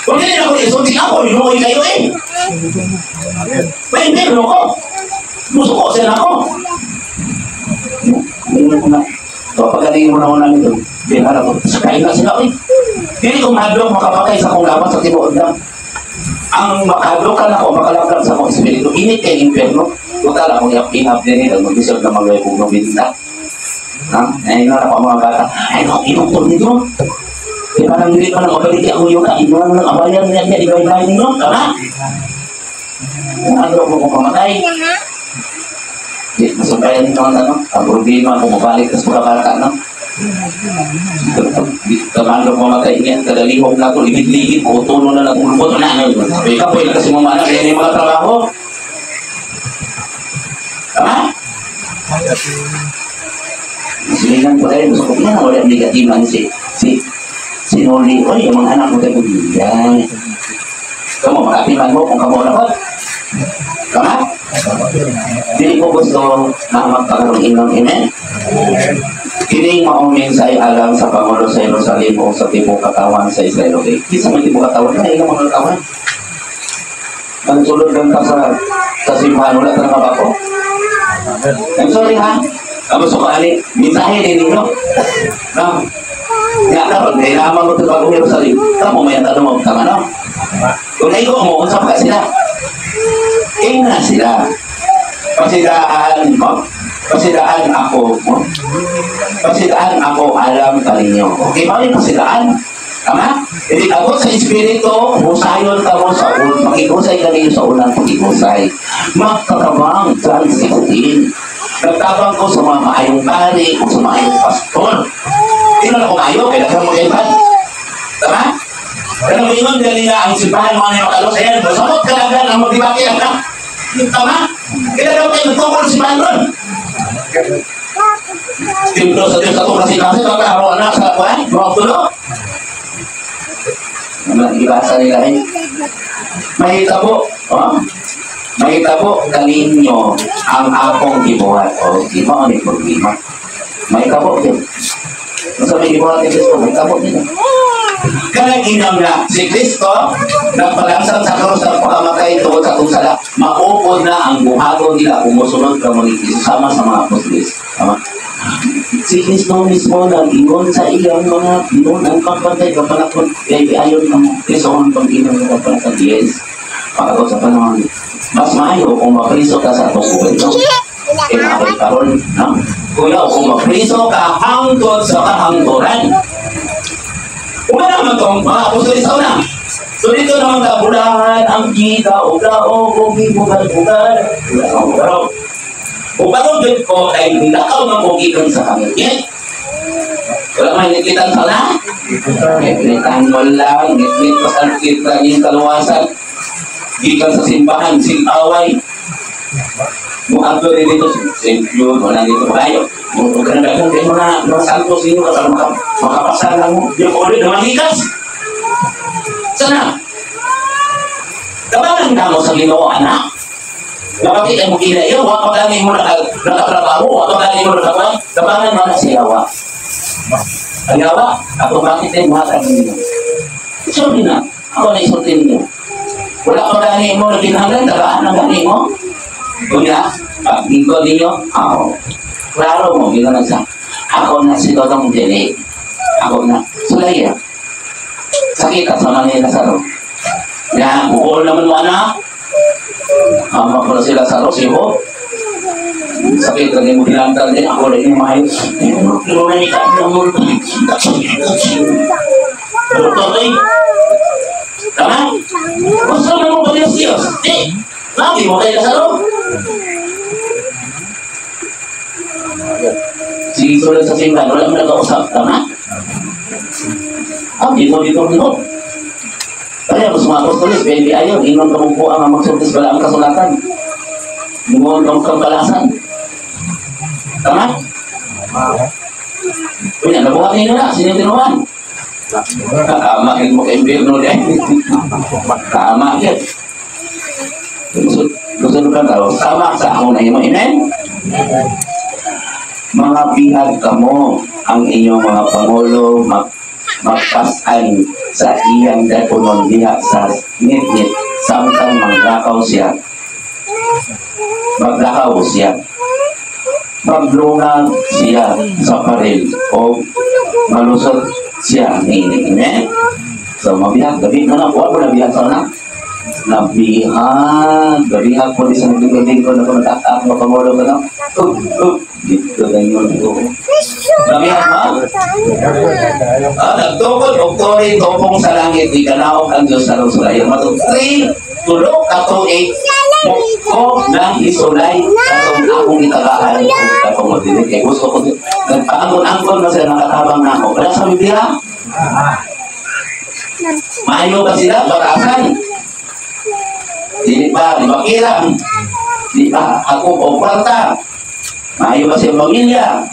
Speaker 1: Kung hindi na ako isulti ako, inuwi kayo eh. May hindi, ko. Musuko sila ako. Hindi ko na. So, pagdating mo na ako namin doon, binarap ko. Sakay na sila eh. Hindi ko mahadlok makapatay sa kong laban sa tinuod lang. Ang makadlokan ako, makalaglag sa akong espiritu, init kay impyerno. Total, akong inap din nila, mag-deserve na mag-ibong nabinta. Ha? Ay, nga ako mga bata. Ay, ako, inuktor nito. Di ba nang hindi pa nang mabalik ako yung inuan ng abayan niya, niya, ibay-bay ninyo. Tama? Ano ko kung pamatay? Di, masubayan ninyo ang ano? Ang problema kung mabalik sa mga bata, no? Kamando mamatay niya, kadalihog na ito, ligid-ligid, utuno na nagulbot na. Ikaw, pwede kasi mga anak, yan yung mga trabaho. Tama? Silingan ko tayo, gusto ko yan, wala negatiban si si si Noli. Oy, yung mga anak mo tayo, yan. Kamu, makatiman mo kung kamo na ko. Tama? Dili ko gusto na magkaroon ingon, amen? Kining maong mensahe alang sa Pangulo sa Jerusalem o sa tibuok katawan sa Israel. Okay? Kinsa may tibuok katawan? Kaya ilang mga katawan? Ang sulod lang ka sa simbahan, wala ka na mabako. I'm sorry ha. Kamu suka ali, mensahe din ninyo. No? Nga karon kay naman mo ito bagong Jerusalem. Kamo may ang tanong tama no? Kung naigo mo, unsa pa sila? Ingna sila. Pasidaan mo. Pasidaan ako mo. Pasidaan ako alam kaninyo. Okay, mao yung pasidaan. Tama? Hindi ako sa espiritu, husayon ka mo sa un, makigusay ka ninyo sa unang pakigusay. Magkatabang, John 16. Nagtabang ko sa mga maayong pari o sa maayong pastor. Hindi na ako maayo, kailangan mo kaiban. Tama? Pero ingon ganina ang simbahan mga ni makalos, ayan, samot kalagan ang magdibaki ang na. Tama? Kailangan kayo magtukol simbahan ron. Templo sa Diyos atong kasi-kasi, baka araw anak sa kuwan, mga tulo. Naman ibasa nila eh. Mahitabo, oh? Mahitabo kaninyo ang akong gibuhat. O, di mo ni problema. Mahitabo yun. Kung may gibuhat ni Kristo, mahitabo nila. Kanang inang nga, si Kristo, nagpalangsang sa krus ng pagkamatay tungod sa atong sala, maupod na ang buhaton nila kung mosunod ka mo ni Kristo sama sa mga apostoles. Tama? Si Kristo mismo nag-ingon sa iyang mga ingon ang pagbantay kapanakon kay ayon ang Kristo ang pag-ingon ng kapanakon. Yes. Pagkakot sa panahon, mas maayo kung mapriso ka sa atong gobyerno. Kaya nakabay karon, no? Kuya, kung mapriso ka hangtod sa kahangturan. Una naman itong mga apostoles sa una. So dito naman kabulahan ang kita o gao o gibugal-bugal. Bugal. O bago dyan ko kay nilakaw ng kugikan sa kangit. Wala may nikitan sa na? Ngit-ngitan mo lang, ngit-ngit pa sa kita yung kaluwasan. Gikan sa simbahan, sing-away. Muadto rin dito, St. Jude, wala dito kayo. Huwag ka na dagang kayo mga santos ninyo kasi makapasar lang mo. Yung ulit na magikas. Sana? Tabangan ka mo sa Ginoo, anak. Napakita mo kila iyo, wa pa gani mo nakatrabaho, wa pa gani mo nakakuan, tabangan mo na siya wa. Ang yawa, ako bakit ay buhatan ninyo. Sorry na, ako na isulti ninyo. Wala pa gani mo na kinahanglan, tagaan ang gani mo. Kunya, paglingkod ninyo, ako. Klaro mo, gano'n sa, ako na si Dodong Dili. Ako na, sulaya. Sakit sa mga Lazaro. Ya, bukol naman mo anak. Ama ko na sila sa Rosiho. Sakit lagi mo hinantal din. Ako lagi maayos. Tama? Gusto na mo ba Diyos Diyos? Di! Lagi mo kayo Lazaro. Sige, sulat sa simbahan. Wala mo nag-kausap. Tama? Ah, dito, dito, dito. Kaya mas mga apostoles, baby, ayon, ingon ka mong kuang ang magsultis bala ang kasulatan. Ingon ka mong kalasan. Tama? Kunya, nabuhat ninyo na, sino tinuan? Tama, mo kay impyerno din. Tama, yun. Gusto ka tao, sama sa ako na imo, amen? Mga bihag kamo ang inyong mga pangulo, magpasan sa iyang dakunon diha sa ngit-ngit samtang maglakaw siya. Maglakaw siya. Maglungan siya sa paril o malusot siya niini. Amen? So mabihag, gabi na na, kuha mo nabihag sa una. Nabihag, gabihag po di sa nagdugod-lingkod na kung nag-ak-ak, mapangulo ka na. Dito na yun. Nabihag mo? Nagtukod, oktorin, topong sa langit, di kanaog ang Diyos sa sulay. Matong 3, tulog, katong 8, ko nang isulay, katong akong itagaan, katong matinig. Kaya gusto ko, nagpaangkon-angkon na sila, nakatabang na ako. Wala sa Biblia? Maayo ba sila? Bakasan? Dili ba? Di ba kirang? Di ba? Ako o kwarta? Maayo ba siyang pamilya?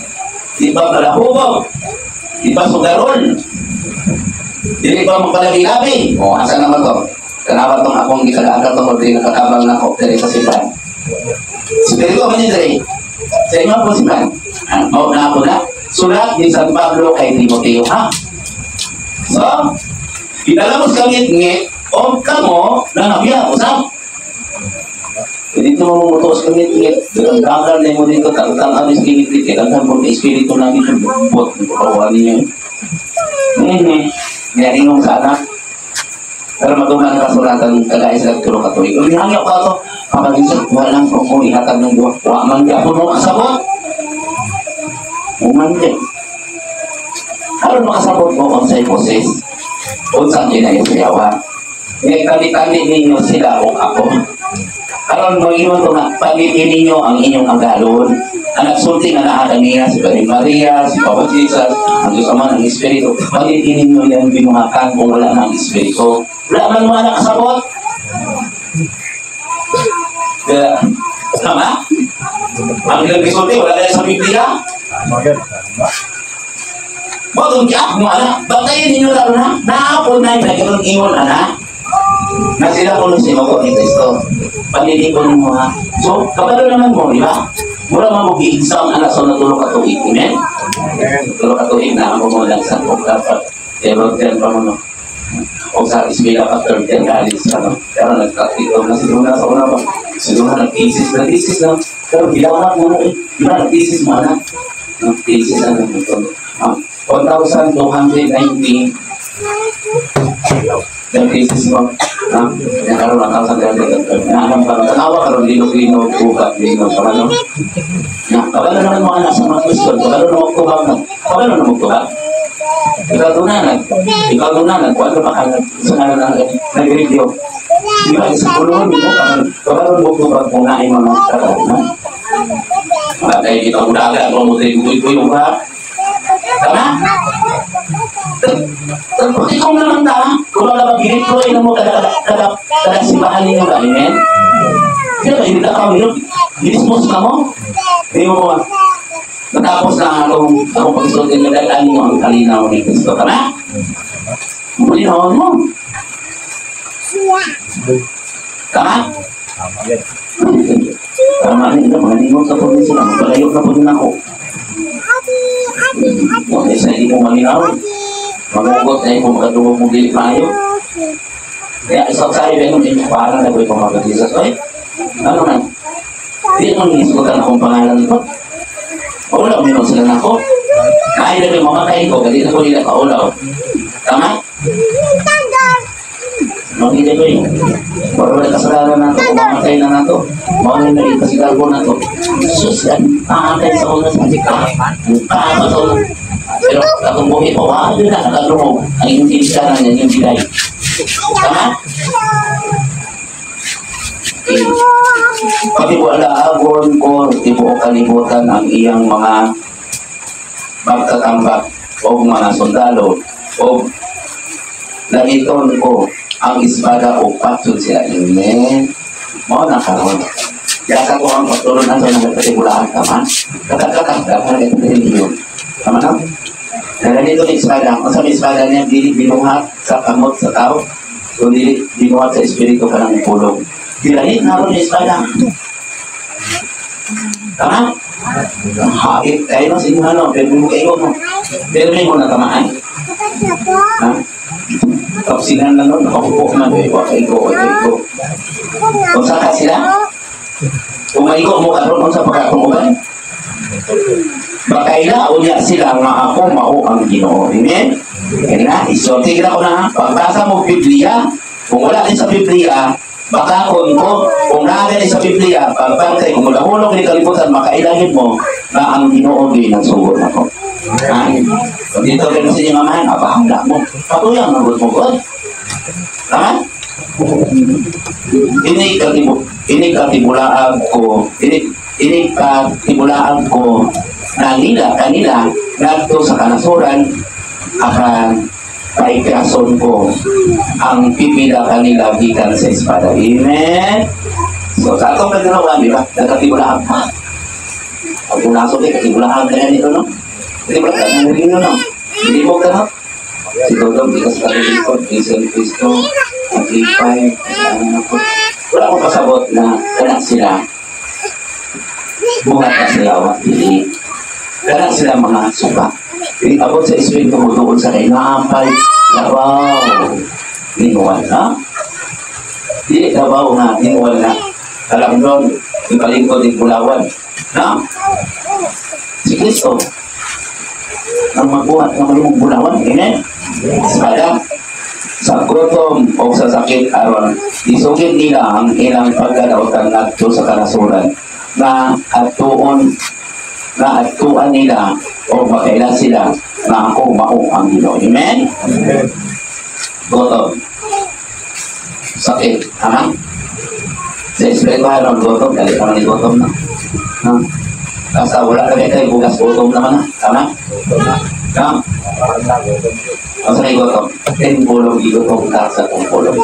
Speaker 1: Di ba balahubog? Di ba sugarol? Dili ba magpalabi-labi? O, asa naman to? Tanawa tong akong gikalaga to, dili nakatabang na ko diri sa simbahan. Spirito man diri. Sa inyo po simbahan. Ah, mao na ako na. Sulat ni San Pablo kay Timoteo, ha? So, gidala mo sa ngit o kamo na nabiya usab. Dito mo mutos ka ngit-ngit, dagdagan na mo dito, tang-tang ang ngit-ngit, kaya daghan po espiritu na dito, bot, kawa ninyo. Kaya ingong sa anak, pero matuman ang kasulatan kagaya sa tulo ka tuig. Kung hangyo ka to, kapag isa, walang kung ihatag ng buwa, wa man di ako mo kasabot. Uman di. Aron makasabot mo unsay poses, unsang ginayasayawan. Ngayon, tali-tali ninyo sila o ako. Aron mo ingon to nga, palitin ninyo ang inyong agalon. Ang nagsulti nga naa kaniya, si Mary Maria, si Papa Jesus, ang Diyos Ama, ang Espiritu. Palitin ninyo yan binuhakan kung wala na ang Espiritu. Wala man mo nakasabot. Kaya, tama? Ang ilang gisulti, wala na sa Biblia. Mo itong kiap mo, anak. Bantayan ninyo lalo na. Naapon na yung nagkaroon ingon, anak. Na sila ko nung sinuko ni Kristo. Palilipon mo, ha. So, kabalo naman mo, di ba? Mura man mo gi-exam anak sa natulog ka tuig. Amen? Natulog ka tuig na ako mo lang sa kung dapat. Pero 10 pa mo, no? O sa ismila pa third 10 alis, ano? Pero nagkatikaw na siguro sa una pa. Siguro nag-thesis na thesis lang. Pero gilawat mo na eh. Di ba nag-thesis mo, anak? Nag-thesis na lang ito. 1,290 nag-thesis mo. Nakaroon ang 1,300. Naalam ka. Tanawa karon linog-linog, ugat, linog. Kabalo? Na, kabalo naman mo anak sa mga Kristo. Kabalo na magtubag na. Kabalo na magtubag. Ikaw doon na. Ikaw doon na. Kung ano pa ka sa nga nag-review. Di ba? Sa kulungan mo, kabalo mo magtubag kung naay mga trabaho na. Kaya kita udaga, kung mo tayo kuy-kuy ba? Tama? Tapos ikaw naman ta, kung wala ba giniploy na mo kada simbahan ninyo ba, amen? Kaya ba, hindi ka minum, ginismos ka mo? Hindi mo ba? Natapos na akong pagsulti na dadaan mo ang kalinaw ni Kristo, tama? Malinaw mo. Tama? Tama rin, mga ningon sa po sila, magpalayo na po din ako. Okay, sa hindi mo malinaw. Magugot na yung makadungog mong dili maayo. Kaya isang sabi ba nung inyong parang na ko itong mga Jesus. Oy, ano man? Di mo nisugutan akong pangalan ito. Paulaw, minun sila na ako. Kaya na yung mamatay ko, kasi na ko nila paulaw. Tama? Mangina ko yun. Wala kasalanan na ito, mamatay na na ito. Mawala na rin pasigarbo na ito. Sus, ang pangatay sa una sa Ang sa una. Pero akong buhi pa, wala na nakadungog. Ang inyong tinikanan niya, yung bilay. Tama? Okay. Patiwalaagon ko, tibuok kalibutan ang iyang mga magtatambak o mga sundalo o laniton ko ang espada o patyon sila. Amen. Mao na karon. Yasa ko ang pagtulon na sa mga patibulaan, tama? Katakatang, relihiyon. Tama na? Naganito ng espada. Kung sa espada niya, dili binuhat sa kamot sa tao, kundi binuhat sa espiritu ka ng pulong. Gilanit na rin yung espada. Tama? Hait kayo no, sa inyo ano, pero mo kayo no. Pero may mo natamaan. Ha? Tapos sila na nun, nakaupo man, eh, waka iko. Kung saka sila, kung maigo mo karon sa pagkatungkulan, bakaila unya sila nga ako mao ang Ginoo. Amen? Kaya na, isulti ko na, pagbasa mo Biblia, kung wala din sa Biblia, baka kung ko, kung naa sa Biblia, pagbantay, kung mulahulog ni kalibutan, makailangin mo na ang Ginoo gyud nagsugod nako. Ha? Kung dito rin sa inyong amahan, abahala mo. Patuyang magod-mugod. Tama? Ini katibulaag ko, ini katibulaag ko na nila, kanila, ngadto sa kanasuran, apan paikason ko ang pipila kanila gikan sa espada. Amen? So, sa atong kaganawan, di ba? Nagkatibulaag pa. Pag unaso kay katibulahan ka nito, no? Hindi ba ka nang rinyo, no? Hindi mo ka, no? Si Dodong, di ka sa kalilikod, Diesel Cristo, ang 3-5, wala akong pasabot na kana sila, buhat na sila o dili. Kana sila mga suka. Hindi abot sa espiritu mo doon sa kay naampay, labaw, linguan, ha? Dili labaw nga, linguan na. Alam nun, ipalingkod din bulawan. Na? Si Kristo, ang magbuhat ng malimong bulawan, amen? Espada, sa gutom o sa sakit aron isugid nila ang ilang pagkadautan ngadto sa kanasuran nga atuon nga atuan nila o makaila sila nga ako mao ang Ginoo. Amen?
Speaker 3: Amen.
Speaker 1: Gutom. Sakit. Tama? Sa espiritual, gutom. Dali ka man ni gutom na. No? Basta wala ka kayo bugas, gutom naman na. Tama? Tama? Ang sa gutom, timpulog, igutom ka sa tungkulog.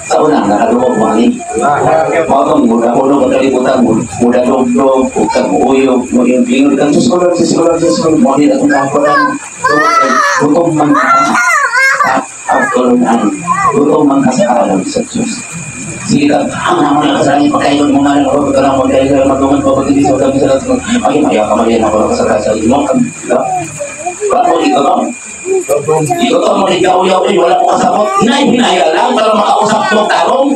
Speaker 1: Sa una, nakaluwag mo ani. Mao tong mudahulog ang kalibutan, mudalog-log, ug kang muuyog, mo yung bingon kang Diyos ko Lord, Diyos ko Lord, Diyos ko Lord, mo ni atong kampuran. Gutom man ka sa pagtulunan, gutom man ka sa kaalam sa Diyos. Sige ka, ang naman lang sa langit, pagkayon mo nga lang, ako, ka lang, magkayo ka, magdungan pa, pagkindi sa utabi sa lahat. Ay, maya ka, maya na ako sa kasa, imo ka, wala mo, ikaw to? Ikaw to, mo ikaw, yaw, eh, wala ko kasabot. Hinay, hinaya lang, para makausap mo tarong.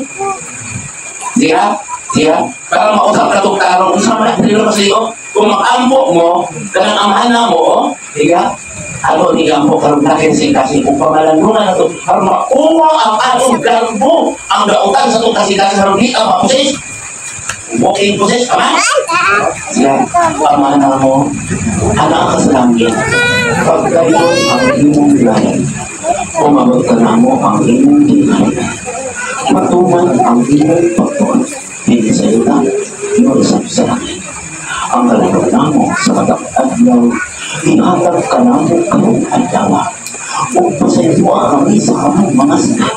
Speaker 1: Siya, siya, para mausap ka itong tarong, unsa man dili na kasi, oh, kung makampo mo, kanang amahan na mo, oh, diga, ano ni gampo karon nakensing kasi kung pamalandungan na to, aron makuha ang atong garbo, ang dautan sa itong kasing-kasing, aron di ka mapusis. Walking possess, tama? Siya, ama na mo, anak ka sa langit, pagkayon ang imong lahi, umabot ka na mo ang imong ginhay, matuman ang imong pagtuon, hindi sa yuta, inusap sa langit. Ang kalaro namo sa matag adlaw, ihatag ka namo karong adlaw. Ug pasayloa kami sa among mga sala,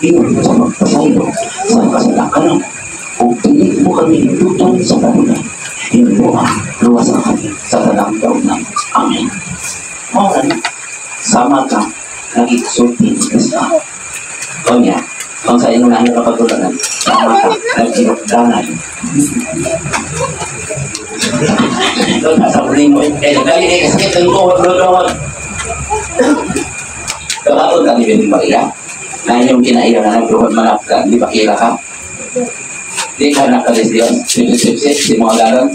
Speaker 1: ingon sa magpasaylo sa kasalakan. Ug dili mo kami ituton sa talunan, hinuha, luwasa kami sa tanang taon namo. Amen. Mao na, sama ka, nag-exulti ni Kristo. O niya, kung sa inyong nahin kapagulanan, sama ka, nag-inukdanan. Doon nasa huli mo, eh, dali eh, sakit ng tuhod, tuhod. Kabaton ka ni Bending Maria, na inyong kinaiya na nagluhod manap ka, di ba kila ka? Di ka nakalis Diyos, sip-sip-sip, si mga galon.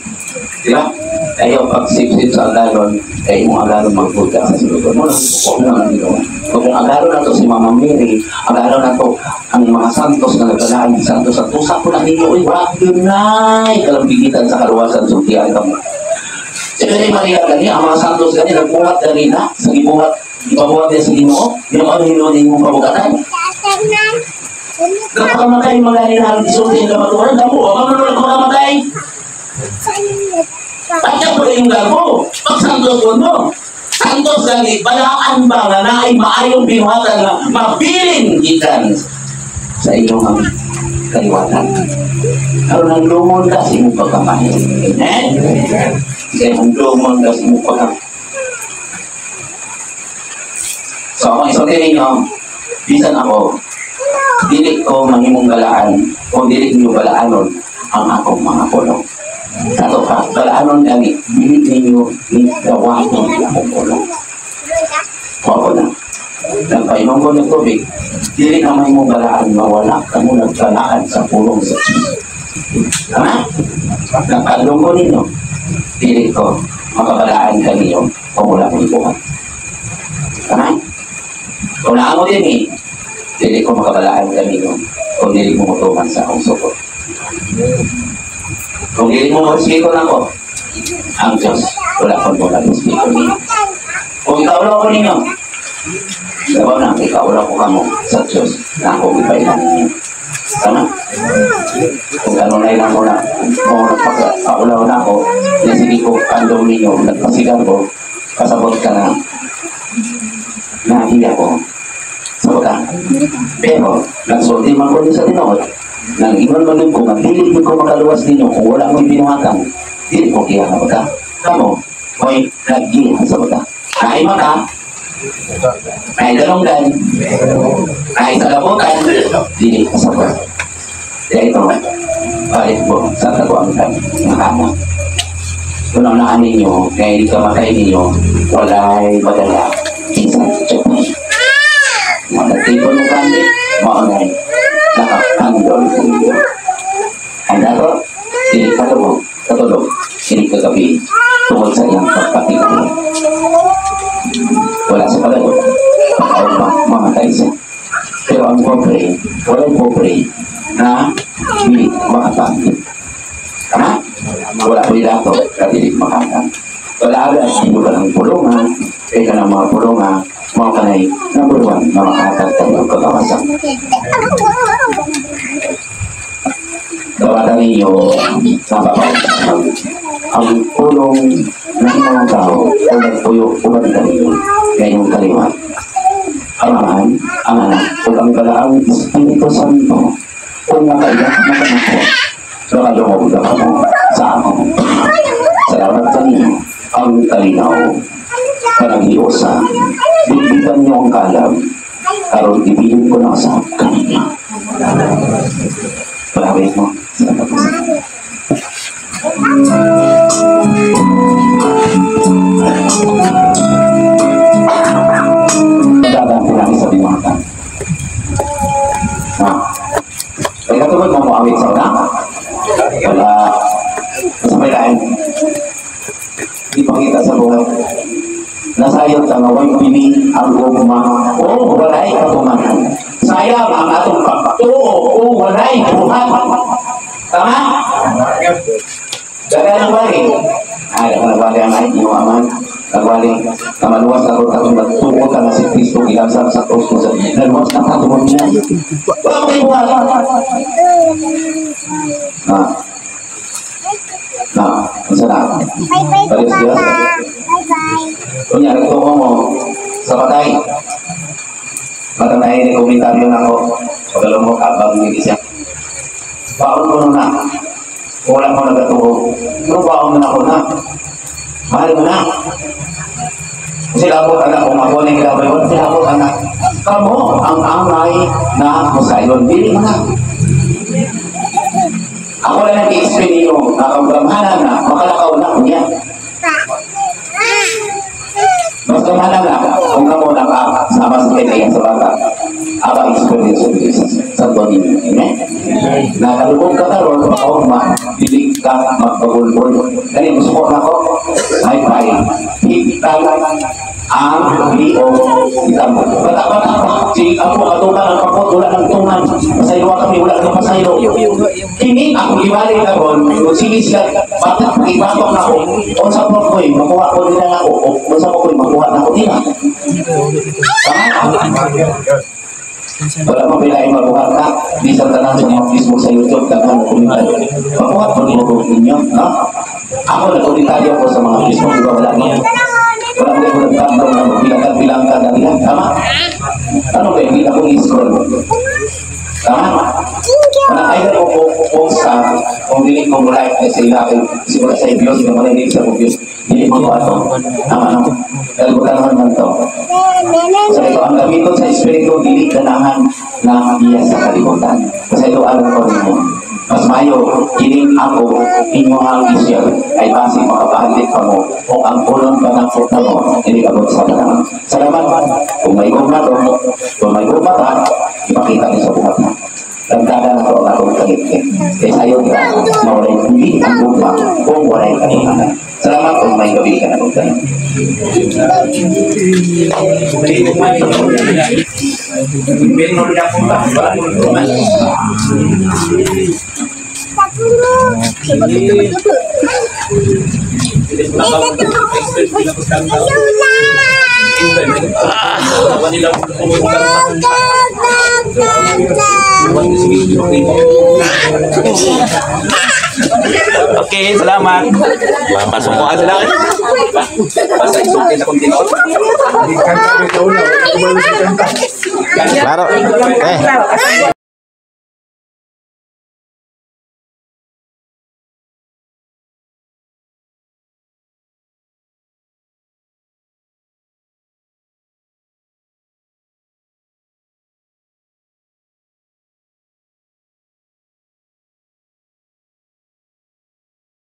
Speaker 1: Di ba? Kayo pag sip-sip sa galon, kayo mong agalon magbuga sa sulod. Mo lang, huwag mo lang ginawa. Kung agalo na to si Mama Mary, agalo na to ang mga santos na nagkalaan, santos at tusak ko na ninyo, uy, wag yun na, kalambigitan sa kaluwasan, sultian ka mo. Si Mary Maria gani, ang mga santos gani, nagbuhat gani na, sa gibuhat, ipabuhat niya sa Ginoo, yung ano hinuon ninyong kabugatan. Kapag mga nila, isulti ang kamaturan, damo, wag mo naman makamatay. Pagka po yung garbo, pag santos ko mo, santos gani, balaan ba nga naay maayong binuhatan nga mabilin gikan sa inyong kaliwatan. Aron ang lumon ka sa imong pagkamahil. Amen? Sa imong lumon ka sa imong pagkamahil. So, akong isulti ninyo, bisan ako, dili ko mahimong galaan o dili ninyo galaanon ang akong mga pulong. Kato ka, galaanon gani, dili ninyo ni gawaton ang akong pulong. Ako na. Nagpainom ko ng tubig, dili ka mahimong galaan nga wala ka mo naggalaan sa pulong sa Diyos. Tama? Nagpadlong ko ninyo, dili ko makabalaan ka ninyo kung wala ko ibuhat. Tama? Kung naamo din eh, dili ko makabalaan ka ninyo kung dili mo mutuman sa akong sukot. Kung dili mo marespeto na ako, ang Diyos, wala akong wala respeto ninyo. Kung ikaulaw ko ninyo, sabaw na, ikaulaw ko kamo sa Diyos na ako ipailan ninyo. Tama? Kung kanunay lang ko na, kung nagpakaulaw na ako, nasige ko kandong ninyo, nagpasigar ko, kasabot ka na, nahiya ko. Sabot ka. Pero, nagsulti man ko sa tinuod, nang ingon man ko, nga dili ko makaluwas ninyo kung wala mo'y binuhatan, dili ko kiya ka ba? Kamo, mo'y naggiya sa mata. Naay mata, naay dalunggan, naay kalabutan, dili kasabot. Kaya ito, balik po sa taguangkan ng anak. Kung ang ninyo, kaya hindi ka matay ninyo, walay madala, isang tiyapay. Matatipon mo kami, maunay, nakakandol sa inyo. Ang dato, hindi katulog, katulog, hindi kagabi, tungkol sa iyang pagpapigil. Wala sa palagod, baka mamatay siya. Pero ang pobre, walang pobre na hindi makapangit. Tama? Wala po yung dato, dili makatang. Wala agad, hindi ka ng pulungan, kaya ka ng mga pulungan, mga kanay, number one, na makahatag tayo ang kagawasan. Gawatan ninyo, napapaw, ang pulong ng mga tao, o nagpuyo, uban kanino, ngayong kaliwa. Ang amahan, ang anak, o ang galaang Espiritu Santo, kung nakaiyak na kanako, nakalungog na kamo sa ako. Salamat kanino, ang kalinaw, panaghiusa, bitbitan niyo ang kalam, karon ibilin ko na sa kanina. Palawin mo. Salamat po sa Dadaan po namin sa binuhatan. Na. Kaya katulad mo awit sa una? Wala. Sa may lain. Hindi pakita sa buhay. Nasayod ang away pili ang gugma o walay katumanan. Sayang ang atong pagtuo o walay buhat. Tama? Daga ng bali. Ay, daga ng bali ang ay, iyong aman. Nagwali, na maluwas na ito, katong nagtuo ka na si Kristo, gilamsam sa krus ko sa naluwas na katong niya. Wala mo buhat. Na. Na, ang sarap.
Speaker 2: Bye-bye,
Speaker 1: Pares
Speaker 2: Papa.
Speaker 1: Diyos.
Speaker 2: Bye-bye.
Speaker 1: Kunya, nagtungo mo sa patay. Matang na ini komentaryo na ko. Pagalaw mo, kabang ni siya. Baon ko na. Wala ko nagatuo. Pero baon na ako na. Mahal mo na. Sila po anak, kung ako na gilabay, wala sila po anak. Kamo ang angay na musayon. Dili mo na. Ako lang nag-i-explain ninyo, nakagamhanan na, makalakaw na kunya. Mas gamhanan na, kung kamo nakasama sa kanya sa bata, aba experience of Jesus sa ninyo. Amen? Nakalubog ka karon, makaugma, dili ka magpagulbol. Dali, gusto ko na ako, ay pay, hitang ang liog itamo. Bata-bata pa, si ako katukan ang pakot, wala ng tungan. Pasaylo kami, wala ng pasaylo. Kini ako giwali karon, kung sige sila, bakit ibatok na ako, unsa po ko'y makuha ko nila na ako, o unsa po ko'y makuha na ako nila. Tama? Wala mo pilaing mabuhat ka, di sa tanan sa mga Facebook, sa YouTube, daghan na komentaryo. Mabuhat po ninyo, no? Ako, nagkomentaryo ko sa mga Facebook, di ba wala niya? Wala mo kayo nagkakataon na magbilang-bilang ka na nila, tama? Ano ba, hindi ako i-scroll. Tama? Wala kayo ko post sa, kung dili ko like sa ila, siguro sa views, hindi mo nainig sa views, dili mo ko ato. Tama, no? Kalibutan naman man to. Sa ito, ang gamiton sa Espiritu, dili ganahan na iya sa kalibutan. Kasi ito, alam ko ninyo. Mas mayo, kining ako, inyo ang isya, ay basig makapahalit pa mo, o ang ulon pa ng puta mo, hindi abot sa tanan. Salamat, kung may gugma to, kung may gugma ta, ipakita niyo sa buhat na. Tagdada na to ang atong kagitgit. Kaya sa'yo, mawalay hindi ang gugma, kung walay katunanan. Salamat kung may gabi ka na kung tayo.
Speaker 3: Okay, salamat. Pasok ko sila. Basta isukin na kung tinuod.
Speaker 4: Claro. Eh.